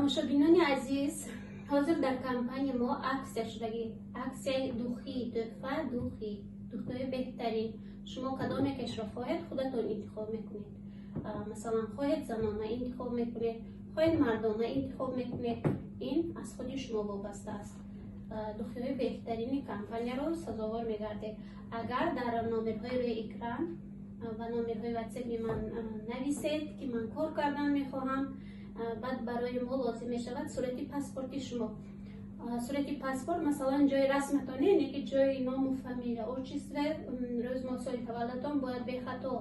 Тамошобинони азиз, ҳозир дар компания мо акция шудагӣ, акцияи духи, тӯҳфа духи, духиҳои беҳтарин. Шумо кадом якешро хоҳед, худатон интихоб мекунед. Масалан, хоҳед, занона интихоб мекунед, хоҳед, мардона интихоб мекунед, ин аз худи шумо вобаста аст. Духиҳои беҳтарини компанияро сазовор мегардед, агар дар номерҳои рӯи экран ва номерҳои ватсапи ман нависед, ки ман кор кардан мехоҳам. Баъд барои мо лозим мешавад сурати паспорти шумо, сурати паспорт, масалан, ҷои расматон не, ки ҷои ному фамилия, отчество, рӯз, моҳ, соли таваллудатон бояд бехато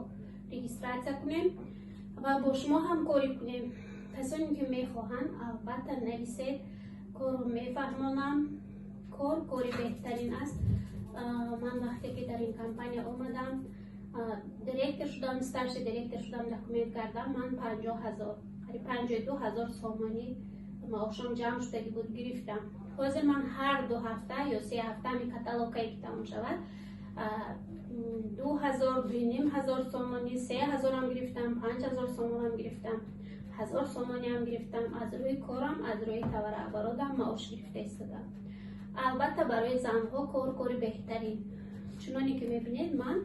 регистрация кунем ва бо шумо ҳамкорӣ кунем. Касоне ки мехоҳанд, албатта, нависед, корро мефаҳмонам. Кор кори беҳтарин аст. Ман вақте ки дар ин компания омадам, директор шудам, старший директор шудам, документ кардам, ман 50 000, қариб 52 000 сомонӣ маошам ҷамъ шудагӣ буд, гирифтам. Ҳозир ман ҳар 2 ҳафта ё 3 ҳафта, ҳамин каталогае ки тамом шавад, 2000, 2500 сомонӣ, 3000-ам гирифтам, 5000 сомонам гирифтам, 1000 сомониам гирифтам. Аз рӯи корам, аз рӯи товарооборотам маош гирифта истодам. Албатта, барои занҳо кор кори беҳтарин. Чуноне ки мебинед, ман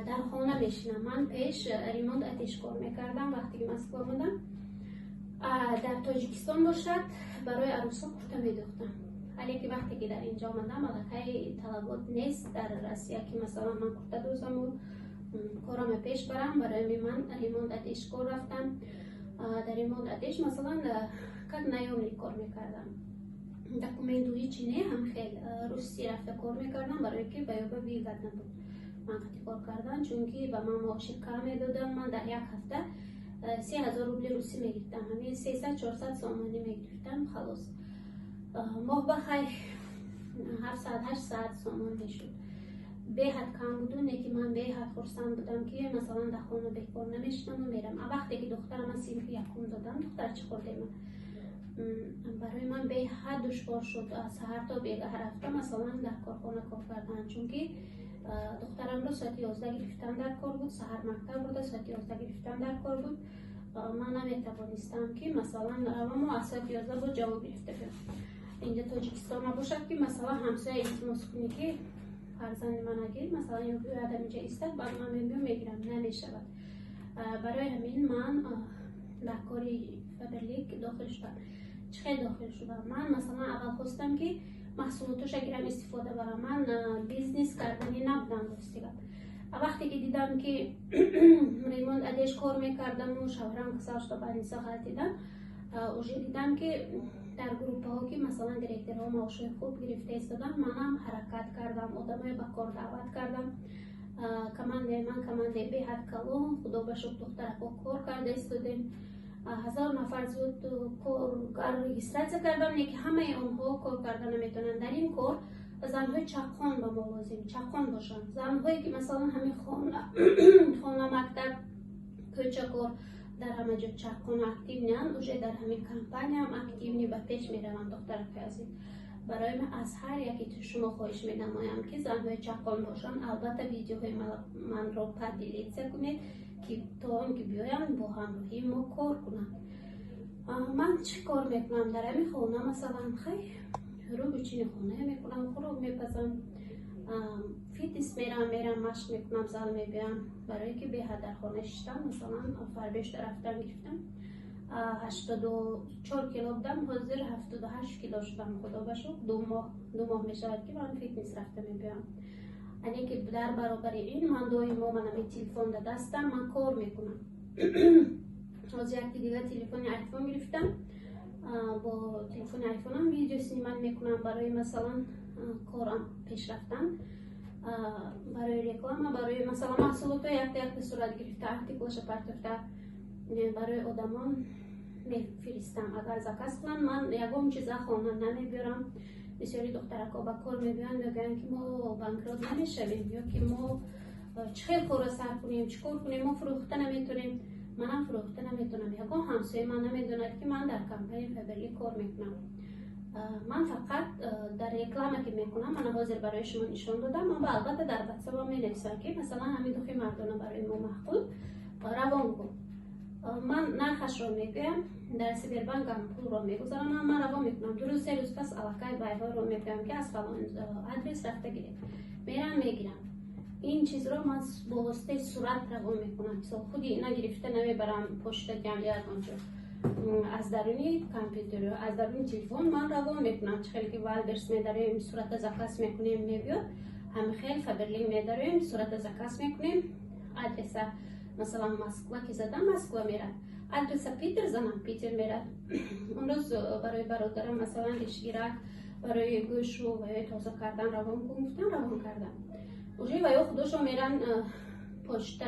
дар хона мешинам. Ман пеш ремонт одежд кор мекардам. Вақте ки Москва омадам, дар Тоҷикистон бошад, барои арӯсҳо курта медӯхтам. Вале ки вақте ки дар инҷо омадам, аллакай талабот нест дар Россия, ки масалан ман курта дӯзаму кораме пеш барам. Барои ҳамин ман ремонт одежд кор рафтам. Дар ремонт одежд, масалан, как наёмник кор мекардам, документу ҳичи не, ҳам хел русӣ рафта кор мекардам, барое ки ба ёба выгодно буд ман қати кор кардан, чунки ба ман маоши кам медоданд. Ман дар як ҳафта 3000 рубли русӣ мегирифтам, ҳамин 300-400 сомонӣ мегирифтам, халос. Моҳ ба хай 700-800 сомон мешуд, беҳад кам буду, не ки ман беҳад хурсанд будам, ки масалан дар хона бекор намешинаму мерам. А вақте ки духтарама синфи якум додам, духтарчи хурдема, барои ман беҳад душвор шуд саҳар то бегаҳ рафта, масалан, дар корхона кор кардан, чунки духтарамро соати 11 гирифтан дар кор буд. Саҳар мактаб бурда, соати 11 гирифтан дар кор буд. Ман наметавонистам, ки масалан раваму аз соати 11 боз ҷавоб гирифта биём. Инҷа Тоҷикистон набошад, ки масалан ҳамсоя илтимос кунӣ, ки фарзанди ман агир, масалан, ё биёяд, ҳаминҷа истад, баъд ман мебиём, мегирам, намешавад. Барои ҳамин ман дар кори Фаберлик дохил шудам. Чӣ хел дохил шудам? Ман, масалан, аввал хостам, ки маҳсулотоша гирам, истифода барам. Ман бизнес карданӣ набудам, рости гап. Вақте ки дидам, ки ремонт одежд кор мекардаму шавҳарам касал шуда, больница ғалтидам, уже дидам, ки дар группаҳо, ки масалан директорҳо маошҳои хуб гирифта истоданд, манам ҳаракат кардам, одамое ба кор даъват кардам. Командаи ман командаи беҳад калон, худо ба шукр, духтарако кор карда истодем. 1000 нафар зиёд коргар регистрация кардам, не ки ҳамаи онҳо кор карда наметавонанд. Дар ин кор занҳои чаққон ба мо лозим, чаққон бошанд, занҳое ки масалан ҳамин хона, мактаб, кӯча, кор, дар ҳама ҷо чаққон, активныйанд, уже дар ҳамин компанияам активный ба пеш мераванд. Духтараки азиз, барои ман аз ҳар яке шумо хоҳиш менамоям, ки занҳои чаққон бошанд, албатта, видеоҳои манро поделиться кунед, ки то он ки биёянд, бо ҳамроҳии мо кор кунанд. Ман чӣ кор мекунам дар ҳамин хона? Масалан, хай, рӯбу чини хона мекунам, хӯрок мепазам, фитнес мерам, машқ мекунам, зал мебиям, барое ки беҳад дар хона шиштам. Масалан, фарбешта рафтам, гирифтам. 84 кило будам, ҳозир 78 кило шудам, худо ба шукр. 2 моҳ мешавад, ки ман фитнес рафта мебиям. Ане ки дар баробари ин ман доимо манами телефон дар дастам, ман кор мекунам. Ҳозир яки дигар телефони айфон гирифтам, бо телефони айфонам видео снимать мекунам барои, масалан, корам пеш рафтан, барои реклама, барои, масалан, маҳсулото якта якта сурат гирифта, артикулаша партофта, барои одамон мефиристам, агар заказ кунанд. Ман ягон чиза хона намебиёрам. Бисёри духтарако ба кор мебиёянд, мегӯянд, ки мо банкрот намешавем ё ки мо чӣ хел корро сар кунем, чӣ кор кунем, мо фурӯхта наметонем. Манам фурӯхта наметонам. Ягон ҳамсояи ман намедонад, ки ман дар компанияи Фаберлик кор мекунам. Ман фақат дар реклама ки мекунам, мана ҳозир барои шумо нишон додам. Ман албатта дар ватсапам менависам, ки масалан ҳамин духи мардона барои мо маъқул, равон кун. Ман нархи Нархашро мегӯям, дар Сбербанкам пулро мегузаронам, ман равон мекунам. 2 рӯз, 3 рӯз пас аллакай байҳоро мегӯям, ки аз фалон адрес рафта гиред. Мерам, мегирам. Ин чизро ман бо воситаи сурат равон мекунам. Мисол, худи ина гирифта намебарам почта ҷам ягон ҷо. Аз даруни компютер, аз даруни телефон ман равон мекунам. Чӣ хеле ки Вайлдберриз медароем, сурата заказ мекунем, мебиёд, ҳами хел Фаберлик медароем, сурата заказ мекунем. Адреса, масалан, Москва ки задам, Москва мерад. Адреса Питер занам, Питер мерад. Он рӯз барои бародарам, масалан, ришгирак барои гӯшу ва ё тоза кардан равон кун гуфтам, равон кардам. Уже ва ё худошон меран почта,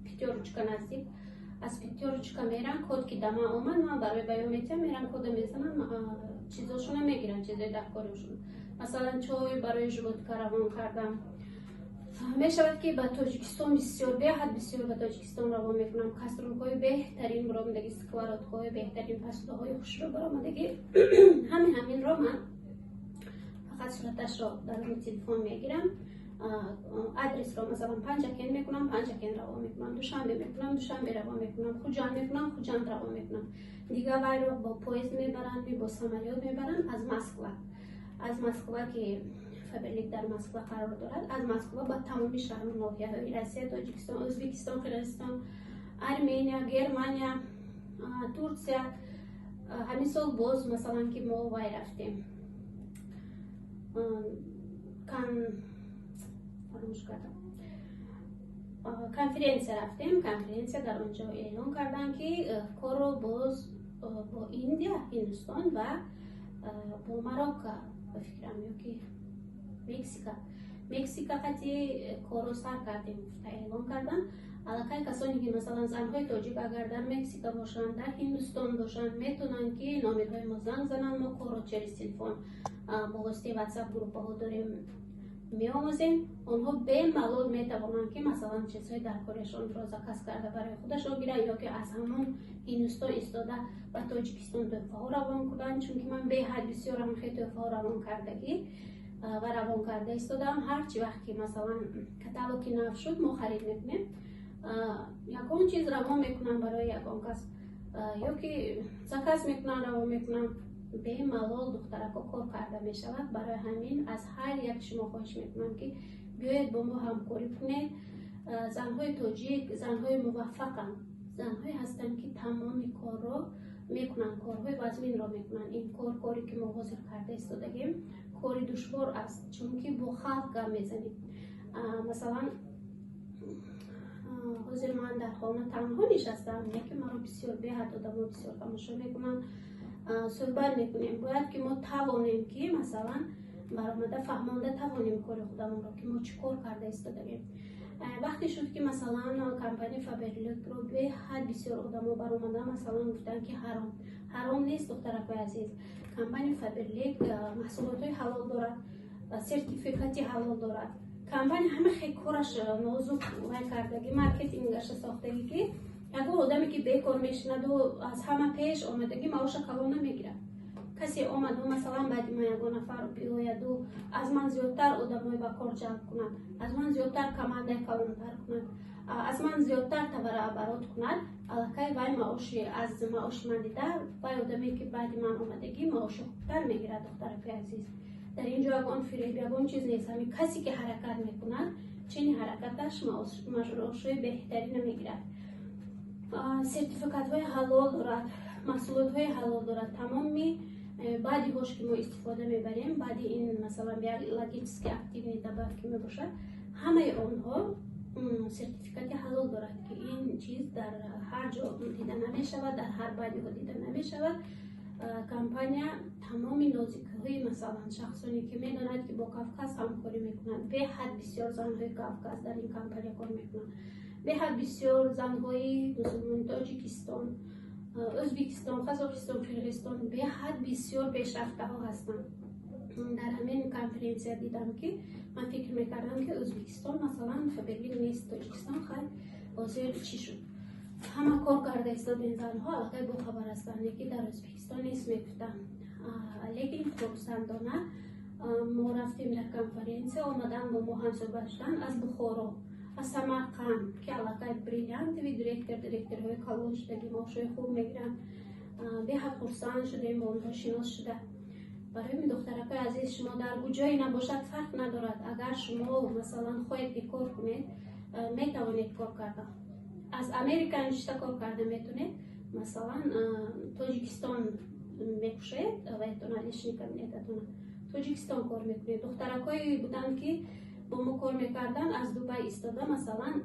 Пятёрочка наздик, аз Пятёрочка меран. Код ки да ман омад, ман барои баён метиҳам, меран, кода мезанам, чизошона мегиранд, чизои даркориашон. Масалан, чой барои желудка равон кардам. Мешавад, ки ба Тоҷикистон бисёр, беҳад бисёр ба Тоҷикистон равон мекунам. Кастрюлкаҳои беҳтарин баромадаги, сковородкаҳои беҳтарин, посудаҳои хушрӯ баромадаги. Ҳамин ҳаминро ман фақат сураташро дар рӯи телефон мегирам, адресро, масалан, Панҷакен мекунам, Панҷакен равон мекунам, Душанбе мекунам, Душанбе равон мекунам, Хуҷанд мекунам, Хуҷанд равон мекунам. Дига вайро бо поезд мебаранд, бо самолёт мебаранд аз Москва. Аз Москва, ки Фаберлик дар Москва қарор дорад, аз Москва ба тамоми шаҳру ноҳияҳои Россия, Тоҷикистон, Ӯзбекистон, Қирғизистон, Армения, Германия, Турсия. Ҳамин сол боз, масалан, ки мо вай рафтем, кан фаромӯш кардам, конференсия рафтем. Конференсия, дар он ҷо эълон карданд, ки корро боз бо Индия, Ҳиндустон ва бо Марокко, ба фикрам, ё ки Мексика, Мексика қати корро сар кардем гуфта эълон карданд. Аллакай касоне ки, масалан, занҳои тоҷик агар дар Мексика бошанд, дар Ҳиндустон бошанд, метавонанд, ки номерҳои мо занг зананд. Мо корро через телефон, бо воситаи Ватсап группаҳо дорем, меомӯзем. Онҳо бемалол метавонанд, ки, масалан, чизҳои даркориашонро заказ карда барои худашон гиранд ё ки аз ҳамон Ҳиндустон истода ба Тоҷикистон тӯҳфаҳо равон кунанд, чунки ман беҳад бисёр ҳамхел тӯҳфаҳо равон кардагӣ ва равон карда истодаам. Ҳарчи вақт ки, масалан, каталоги нав шуд, мо харид мекунем, ягон чиз равон мекунам барои ягон кас ё ки заказ мекунам, равон мекунам. Бемалол, духтарако, кор карда мешавад. Барои ҳамин аз ҳар як шумо хоҳиш мекунам, ки биёед, бо мо ҳамкорӣ кунед. Занҳои тоҷик занҳои муваффақанд, занҳое ҳастанд, ки тамоми корро мекунанд, корҳои вазминро мекунанд. Ин кор, коре ки мо ҳозир карда истодагем, кори душвор аст, чунки бо халқ гап мезанем. Масалан, ҳозир ман дар хона танҳо нишастаам, яке маро бисёр, беҳад одамо бисёр тамошо мекунанд, суҳбат мекунем. Бояд ки мо тавонем, ки, масалан, баромада фаҳмонда тавонем кори худамонро, ки мо чӣ кор карда истодагем. Вақте шуд, ки, масалан, компания Фаберликро беҳад бисёр одамо баромада, масалан, гуфтанд, ки ҳаром. Ҳаром нест, духтаракои азиз. Компания Фаберлик маҳсулотҳои ҳалол дорад, сертификати ҳалол дорад. Компания ҳама хел кораш нозук вай кардагӣ, маркетингаша сохтагӣ, ки ягон одаме ки бекор мешинаду аз ҳама пеш омадагӣ, маоша калон намегирад. Касе омаду, масалан, баъди ман ягон нафар биёяду аз ман зиёдтар одамои ба кор ҷалб кунад, аз ман зиёдтар командаи калонтар кунад, аз ман зиёдтар товарооборот кунад, аллакай вай маоши аз маоши ман дида, вай одаме ки баъди ман омадагӣ, маоши хубтар мегирад. Духтараки азиз, дар ин ҷо ягон фиреб, ягон чиз нест. Ҳамин касе ки ҳаракат мекунад, чини ҳаракаташ маошҳои беҳтарина мегирад. Сертификатҳои ҳалол дорад, маҳсулотҳои ҳалол дорад. Тамоми БАДиҳош ки мо истифода мебарем, баъди ин, масалан, биологически активный добавки мебошад, ҳамаи онҳо сертификати ҳалол дорад, ки ин чиз дар ҳар ҷо дида намешавад, дар ҳар БАДиҳо дида намешавад. Компания тамоми нозикиҳои, масалан, шахсоне ки медонад, ки бо Кавказ ҳамкорӣ мекунад, беҳад бисёр занҳои Кавказ дар ин компания кор мекунанд, беҳад бисёр занҳои мусулмони Тоҷикистон, Ӯзбекистон, Қазоқистон, Қирғизистон беҳад бисёр пешрафтаҳо ҳастанд. Дар ҳамин конференсия дидам, ки ман фикр мекардам, ки Ӯзбекистон, масалан, Фаберлик нест, Тоҷикистон хай ҳозир чӣ шуд, ҳама кор карда истодем, занҳо аллакай бохабар ҳастанд, ки дар Ӯзбекистон нест мегуфтам. Лекин хурсандона мо рафтем дар конференсия, омадан, бо мо ҳамсӯҳбат шуданд аз Бухоро. Аз Самарқанд, ки аллакай бриллиантовый директор, директорҳои калон шудаги, маошҳои хуб мегиранд. Беҳад хурсанд шудем бо онҳо шинос шуда. Барои ҳамин, духтаракои азиз, шумо дар куҷое набошад, фарқ надорад. Агар шумо, масалан, хоҳед ки кор кунед, метавонед кор кардан. Аз Америка ништа кор карда метавонед. Масалан, Тоҷикистон мекушоед вайтона, личный кабинетатона, Тоҷикистон кор мекунед. Духтаракое буданд, ки бо мо кор мекарданд, аз Дубай истода, масалан,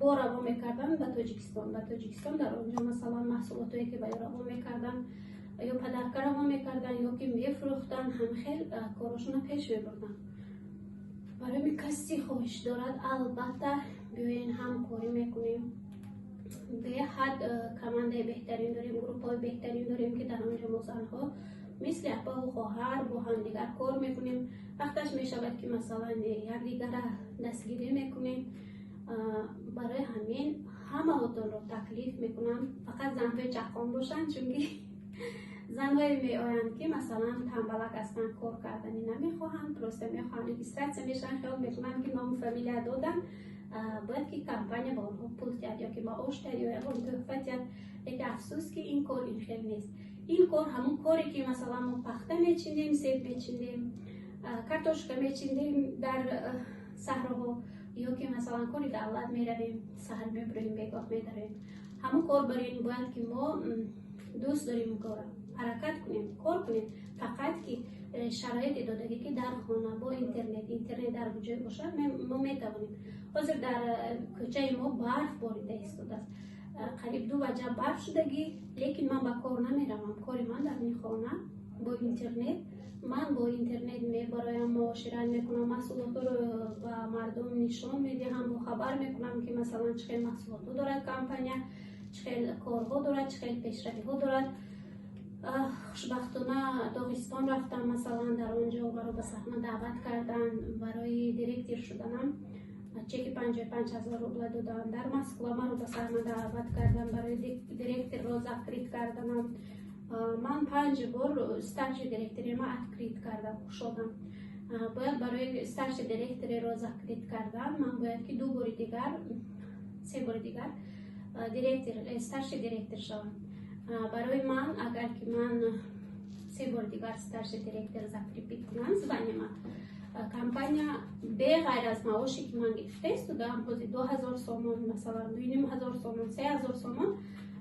бо раво мекарданд ба Тоҷикистон. Ба Тоҷикистон дар он ҷо, масалан, маҳсулотое ки ба ё раво мекарданд, ё подарка раво мекарданд, ё ки мефурӯхтанд, ҳамхел корошонро пеш мебурданд. Барои ҳамин, касе хоҳиш дорад, албатта, биёен, ҳамкорӣ мекунем. Беҳад командаи беҳтарин дорем, группаҳои беҳтарин дорем, ки дар он ҷо мо занҳо мисли апаву хоҳар бо ҳамдигар кор мекунем. Вақташ мешавад, ки, масалан, якдигара дастгирӣ мекунем. Барои ҳамин ҳамаотонро таклиф мекунам. Фақат занҳои чаққон бошанд, чунки занҳое меоянд, ки, масалан, тамбалак ҳастанд, кор карданӣ намехоҳанд, просто мехоҳанд регистрация мешаванд, хиёл мекунанд, ки ному фамилия доданд, бояд ки компания ба онҳо пул диҳад ё ки маош диҳад ё ягон тӯҳфа диҳад. Лекин афсӯс, ки ин кор ин хел нест. Ин кор ҳамон коре, ки, масалан, мо пахта мечиндем, себ мечиндем, картошка мечиндем дар саҳроҳо, ё ки, масалан, кори давлат меравем, саҳар мебурем, бегоҳ медароем. Ҳамон кор барои ин бояд, ки мо дӯст дорем кора, ҳаракат кунем, кор кунем. Фақат ки шароите додагӣ, ки дар хона бо интернет, интернет дар куҷое бошад, мо метавонем. Ҳозир дар кӯчаи мо барф борида истодааст, қариб 2 ваҷаб барф шудагӣ, лекин ман ба кор намеравам. Кори ман дар ин хона бо интернет. Ман бо интернет мебароям, муошират мекунам, маҳсулотро ба мардум нишон медиҳам, бохабар мекунам, ки, масалан, чӣ хел маҳсулотҳо дорад компания, чӣ хел корҳо дорад, чӣ хел пешравиҳо дорад. Хушбахтона, Доғистон рафтам, масалан, дар он ҷо маро ба саҳна даъват карданд. Барои директор шуданам чеки 55 000 рубла доданд. Дар Москва маро ба саҳна даъват карданд, барои директорро закрыть карданам. Ман панҷ бор старший директорима открыть кардам, кушодам. Бояд барои старший директориро закрыть кардан ман бояд ки ду бори дигар, се бори дигар директор, старший директор шавам. Барои ман, агар ки ман се бори дигар старший директор закрепить кунам званиема, компания беғайр аз маоше, ки ман гирифта истодаам, ҳозир 2000 сомон, масалан, 2500 сомон, 3000 сомон,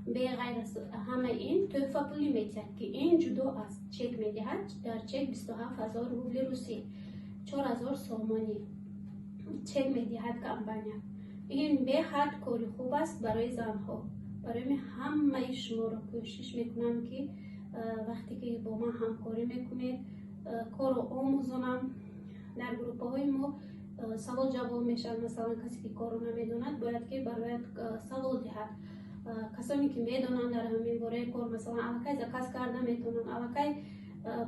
беғайр аз ҳама ин тӯҳфа пулӣ метиҳад, ки ин ҷудо аст. Чек медиҳад, дар чек 27 000 рубли русӣ, 4000 сомонӣ чек медиҳад компания. Ин беҳад кори хуб аст барои занҳо. Барои ҳамин ҳамаи шуморо кӯшиш мекунам, ки вақте ки бо ман ҳамкорӣ мекунед, корро омӯзонам. Дар группаҳои мо савол ҷавоб мешавад. Масалан, касе ки корро намедонад, бояд ки барояд савол диҳад. Касоне ки медонанд дар ҳамин бораи кор, масалан, аллакай заказ карда метавонанд, аллакай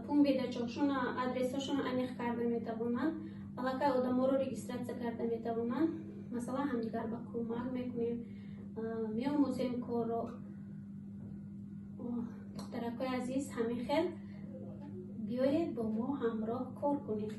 пункт бедачокшона, адресҳошона аниқ карда метавонанд, аллакай одаморо регистрация карда метавонанд. Масалан, ҳамдигар ба кӯмак мекунем, меомӯзем корро. Духтаракҳои азиз, ҳамин хел биёед, бо мо ҳамроҳ кор кунед.